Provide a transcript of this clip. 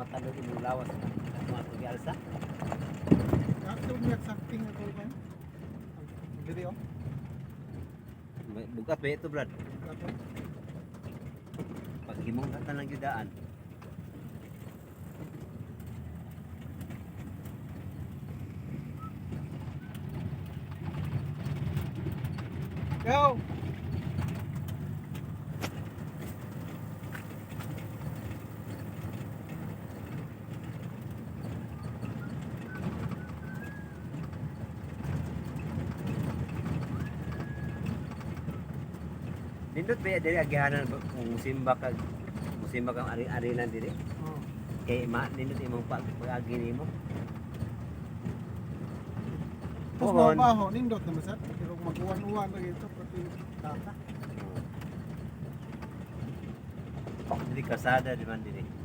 Matandog imong lawas mga pag-alsa. Kato niya something na to ba? Dili oh. Bugat ba ito, Brad? Kato. Pag himong ka lang judaan. Go. Nindot ba diri agihanan ba kung musimba ka, musimba kang ari-arilan diri? Oh. Kay ma nindot imong pag-agi nimo. Tapos Pohon. mabaho, nindot naman sir. Pero mag-uwan-uwan lang ito, pati tata. Diri kasada di man diri.